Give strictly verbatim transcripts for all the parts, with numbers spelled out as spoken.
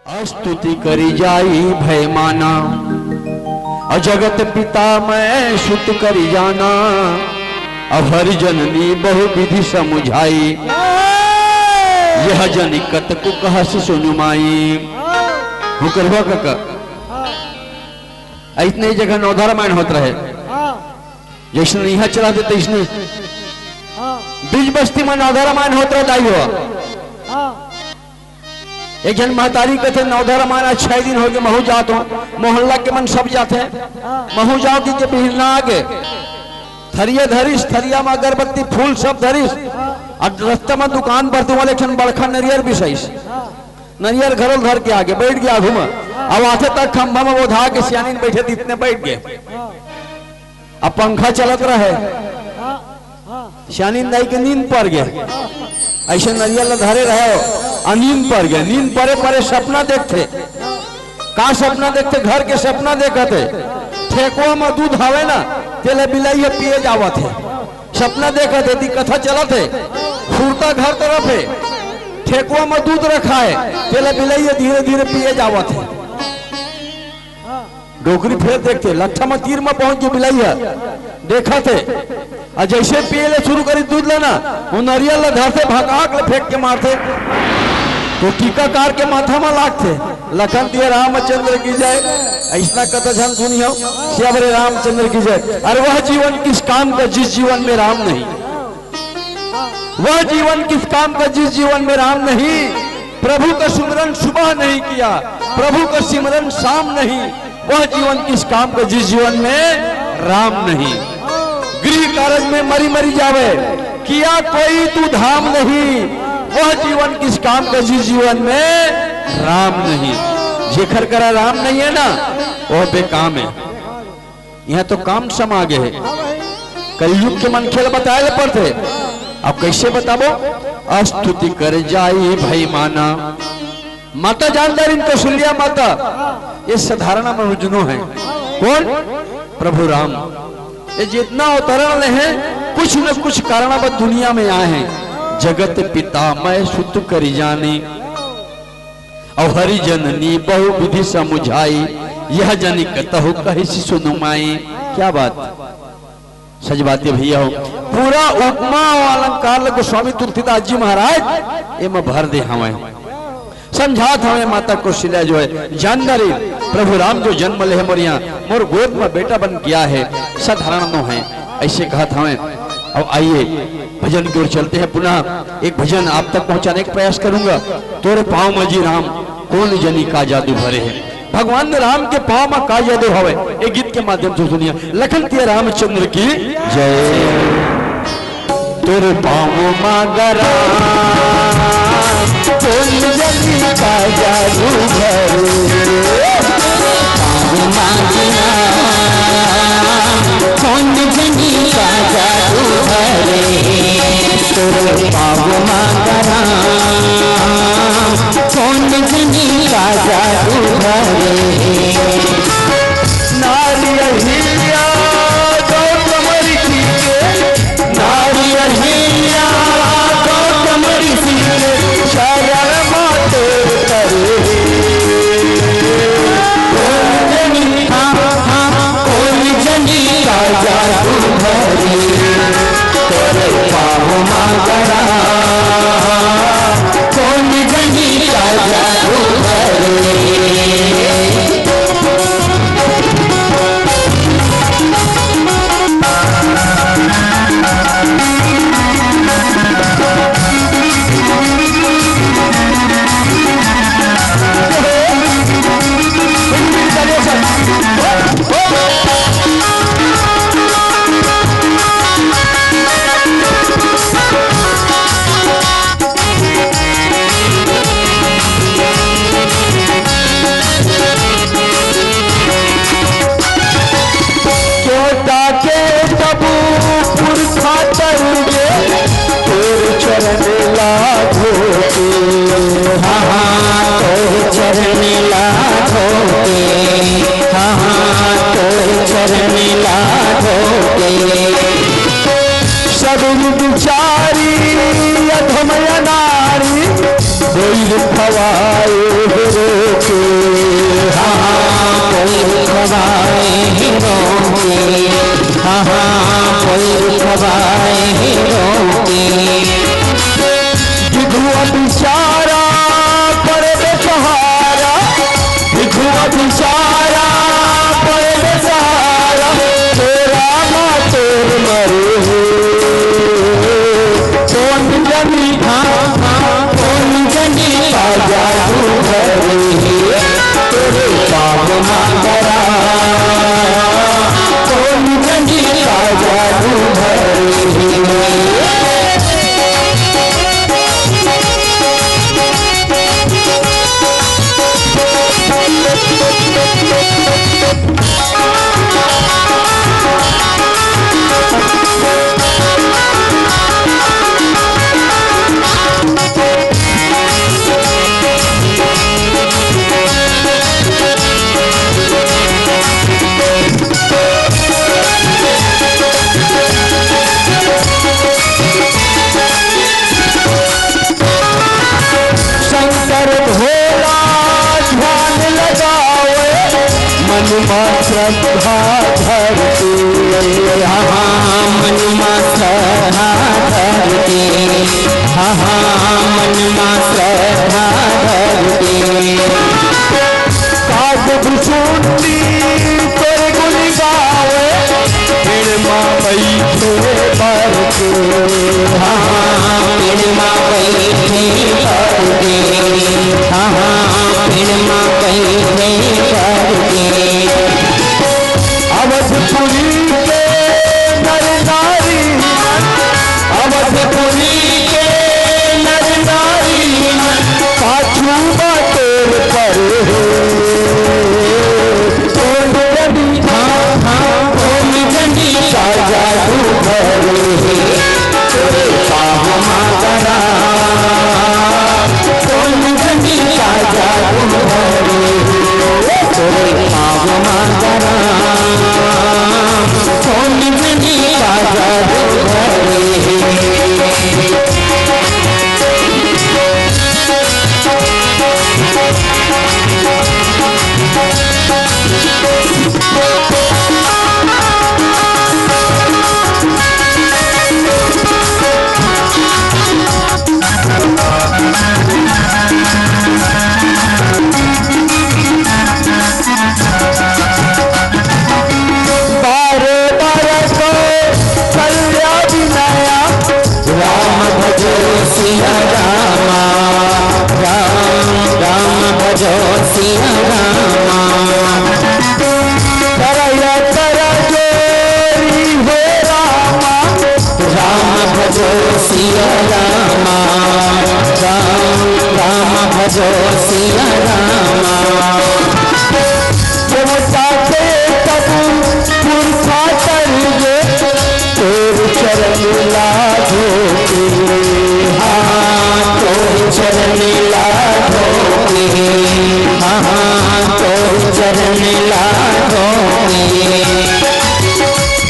स्तुति करि जाई भय माना, अ जगत पिता मैं सुत करि जाना। अ हरि जननी बहु विधि समुझाई, यह जनि कतकु कहसि सुनु माई। हुकरवा कका, अइसने जगह नवधा रामायण होत रहे, हाँ। जइसने इहाँ चला देते इसने हाँ। बीच बस्ती में नवधा रामायण होत रहे दाई हो। हाँ। एक झन महतारी कथे, "नवधा रामायण आज छह दिन होगे, महू जात हों।" मोहल्ला के मन सब जाथे, हाँ। "महू जाव," कहिके बिहनहा आगे। थरिया धरिस, थरिया में अगरबत्ती, फूल सब धरिस। हाँ। अउ रस्ता में दुकान परथे, उहाँ ले एक ठन बड़का नरियर बिसाइस। हाँ। नरियर घलो ल धर के आगे, बइठ गे आघू में। हाँ। अब आथे तक खंभा में बोधा के सियानिन बइठे दिस, अइसने बइठ गे। हाँ। अब पंखा चलत रहे। हाँ। हाँ। सियानिन दाई के नींद पर गे। अइसे नरियर ल धरे रहे, अ नींद पर गे। नींद परे परे सपना देखथे। का सपना देखथे? घर के सपना देखत हे। ठेकुआ म दूध हवे ना, तेला बिलाई ह पिए जावत हे। सपना देखत हे, एती कथा चलत हे। सुरता घर तरफ हे। ठेकुआ म दूध रखाय, तेला बिलाई ह धीरे धीरे पिए जावत हे। डोकरी फेर देखथे, लट्ठा म तीर म पहुंच गे बिलाई ह, देखत हे। अउ जइसे पिए ले शुरू करिस दूध ल ना, ओ नरियर ल धरथे, भकाक ले फेंक के मारथे, त टीकाकार के माथा म लागथे। लखन तिया रामचंद्र की जय। अइसना कथा झन सुनी हव, सियावर रामचंद्र की जय। अरे वह जीवन किस काम का जिस जीवन में राम नहीं। वह जीवन किस काम का जिस जीवन में राम नहीं, प्रभु का सिमरन सुबह नहीं किया, प्रभु का सिमरन शाम नहीं, वह जीवन किस काम का जिस जीवन में राम नहीं। गृह कारज में मरी मरी जावे, किया कोई तू धाम नहीं, वह जीवन किस काम का जिस जीवन में राम नहीं। जेखर करा राम नहीं है ना, वो बेकाम है। इहाँ तो काम समा गे हे। कलयुग के मनखे ल बताए ल पड़थे। अब कइसे बताबो? स्तुति करि जाई भई माना। माता जान डारिन कौशल्या माता, ये साधारण मनुज नो हे। कोन? प्रभु राम। ये जेतना अवतरण ले हे, कुछ न कुछ कारण बर दुनिया में आए हे। जगत पिता मैं सुत करि जानी। अउ हरि जननी बहु विधि समुझाई, यह जनि कतहु कहिसि सुनु माई। क्या बात, सच बात हे भइया हो। पूरा उपमा अउ अलंकार ल गोस्वामी तुलसीदास जी महाराज एमा भर दे हवय, समझात हवय। माता कौशल्या जो हे, जान डारिन, प्रभु राम जो जनम ले हे मोर इहाँ, मोर गोद म बेटा बन के आए हे, साधारण नो हे, अइसे कहत हवय। अब आइए, भजन की ओर चलते हैं। पुनः एक भजन आप तक पहुंचाने का प्रयास करूंगा। तोरे पाँव म जी राम, कोन जनी का जादू भरे हे। भगवान राम के पाँव म का जादू हवे, एक गीत के माध्यम से सुनिए। लखन तिया रामचंद्र की जय। तोरे पाँव म ग राम, कोन जनी का जादू भरे। पाँव म ग राम, कोन जनी का जादू भरे। तोरे पाँव म ग राम, कोन जनी का जादू भरे। नारी अहिल्या गौतम ऋषि के, नारी अहिल्या गौतम ऋषि के चरण माथे करे। कोन जनी, हाँ, हाँ, कोन जनी का जादू भरे। तोरे पाँव म ग राम, कोन जनी का जादू भरे। केवटा के तबू पुरखा तर के, तोर चरण ला धोके। हाँ, हाँ, तोर चरण ला धोके। हाँ, हाँ, तोर चरण ला धोके। सगुन बिचारी अधम अनारी, कोई खवाए हो रोके। जादू भरे हे, तोरे पाँव मा करा, कोन जनी का जादू भरे हे। शंकर भोला ध्यान लगावे, मन मा श्रद्धा धर के। हाँ, हाँ, मन मा श्रद्धा धर के। हाँ, हाँ, मन मा श्रद्धा धर के। काग भुसुंडी तोर गुन गावे, पेड़ मा बइठे बर के। हाँ, हाँ, पेड़ मा बइठे बर के। हाँ, हाँ, पेड़ मा बइठे बर के। अवधपुरी के नर नारी मन, अवधपुरी के नर नारी मन, पाछू बा तोर परे हे। कोन जनी, हाँ, हाँ, कोन जनी का जादू भरे हे, तोरे पाँव मा करा। कोन जनी का जादू भरे हे, तोरे पाँव मा करा। कोन जनी का जादू भरे हे। बारे बारे कौशल्या विनया, राम भजो सिया रामा, राम, राम भजो सिया रामा। करया कर जोरी हो रामा, राम भजो सिया रामा, राम, राम भजो सिया रामा। देवता के तब पुरखा तर गे, तोर चरण ला धोके। हाँ, तोर चरण ला धोके। हाँ, हाँ, तोर चरण ला धोके।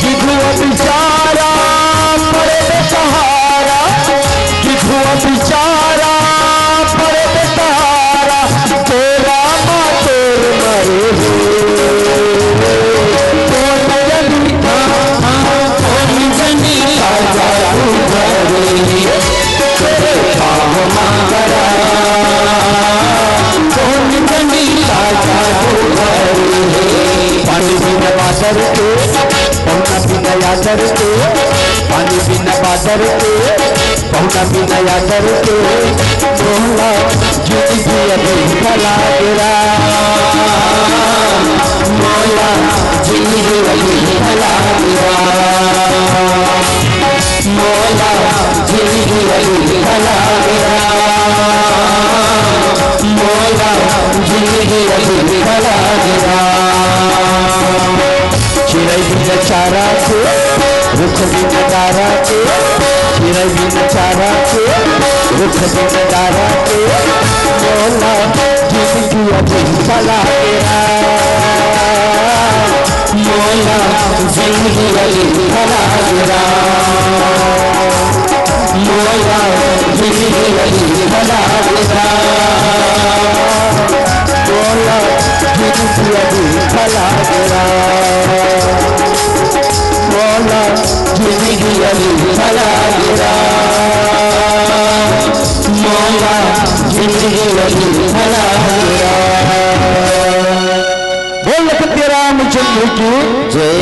विधवा बिचारा परत सहारा, विधवा बिचारा परत सहारा, तोरा मा तोर मरे हे। कोन जनी, हाँ, हाँ, कोन जनी का जादू भरे हे, तोरे पाँव मा करा। कोन जनी का जादू भरे हे, पानी बिन बादर के, पहुना बिन आदर के, पानी बिन बादर के, पहुना बिन आदर के, मोला जिंदगी अभी भला गिरा, मोला जिंदगी अभी भला गिरा, मोला जिंदगी अभी भला गिरा, मोला जिंदगी अभी भला गिरा। चिरई बिन चारा के, रुख बिन डारा के, चिरई बिन चारा के, रुख बिन डारा के, मोला जिंदगी अभी भला गिरा, मोला जिंदगी अभी भला गिरा। मोला जिंदगी अभी भला गिरा, मोला जिंदगी अभी भला गिरा, मोला जिंदगी अभी भला गिरा, मोला जिंदगी अभी भला गिरा। बोल सत्य रामचंद्र की जय।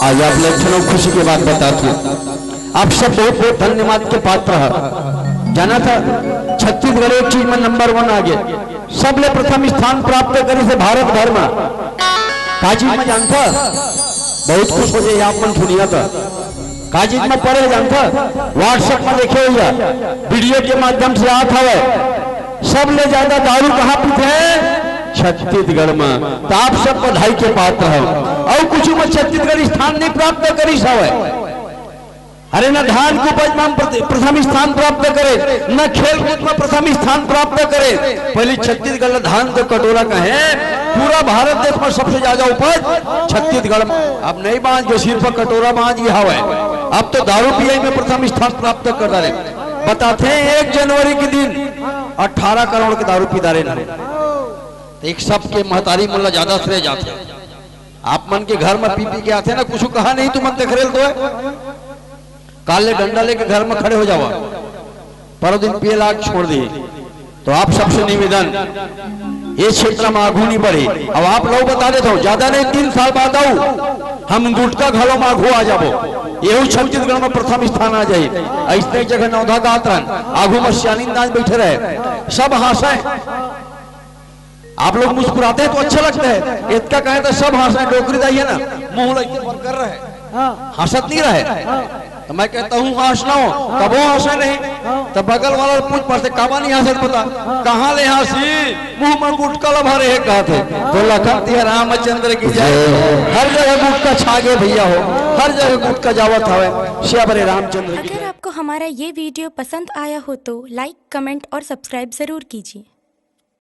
आज आप लोग खुशी के बात बताते हैं। आप सब बहुत बहुत धन्यवाद के पात्र है। जानथा, छत्तीसगढ़ एक चीज में नंबर वन आगे, सबले प्रथम स्थान प्राप्त करे से भारत भर में। का चीज में जानथा? बहुत कुछ हो जाए आप मन दुनिया का। का चीज में पड़े जानथा? WhatsApp में देखे हुआ, वीडियो के माध्यम से आत हवे, सबले ज्यादा दारू कहाँ पीथे? छत्तीसगढ़ में। तो आप सब बधाई के पात्र हो। और कुछ में छत्तीसगढ़ स्थान नहीं प्राप्त करिस हवे। अरे, न धान के उपज में हम प्रति-, प्रथम स्थान प्राप्त करे, न खेल कूद में प्रथम स्थान प्राप्त करे। पहले छत्तीसगढ़ ला धान के कटोरा कहे, पूरा भारत देश में सबसे ज्यादा उपज छत्तीसगढ़ में। अब नहीं बांच जो सिर्फ कटोरा बांच गया हवे, अब तो दारू पिए में प्रथम स्थान प्राप्त कर डारे। बताते हैं, एक जनवरी के दिन अठारह करोड़ के दारू पी डारे ना, तो एक सबके महतारी मुल्ला ज्यादा श्रेय जाते। आप मन के घर में पी पी के आथे ना, कुछ कहा नहीं, तुमन तकरेल तो है। काल ले डंडा लेके घर में खड़े हो जावा, परो दिन पिए लाग छोड़ दिए। तो आप सबसे निवेदन, ये क्षेत्र में आगू नहीं बढ़े। अब आप लोग बता देता हूँ, ज्यादा नहीं, तीन साल बाद आऊ, हम गुटखा घलो में आगू आ जाबो। यहू छत्तीसगढ़ में प्रथम स्थान आ जाए। ऐसने एक जगह नौधा गात रहन, आगू में सियानी दाई बैठे रहे, सब हाँसे। आप लोग मुस्कुराते हैं तो अच्छा लगता है, इतना कहे तो सब हाँसे। डोकरी दाई है ना, मुंह लगे बंद कर रहे, हाँ। हंसत नहीं रहे। हाँ। तो मैं कहता हूँ हाँस ना हो, तब वो हंसे नहीं। हाँ। तो बगल वाला पूछ पड़ते, "कामा नहीं हंसत बता?" हाँ। "कहाँ ले हंसी, मुंह में गुटखा ला भरे है," कहते। हाँ। तो लखन तिहे रामचंद्र की जय। जय हो। हर जगह गुटखा छागे भैया हो, हर जगह गुटखा जावत हवे। सिया बरे रामचंद्र की अगर जय। आपको हमारा ये वीडियो पसंद आया हो तो लाइक, कमेंट और सब्सक्राइब जरूर कीजिए।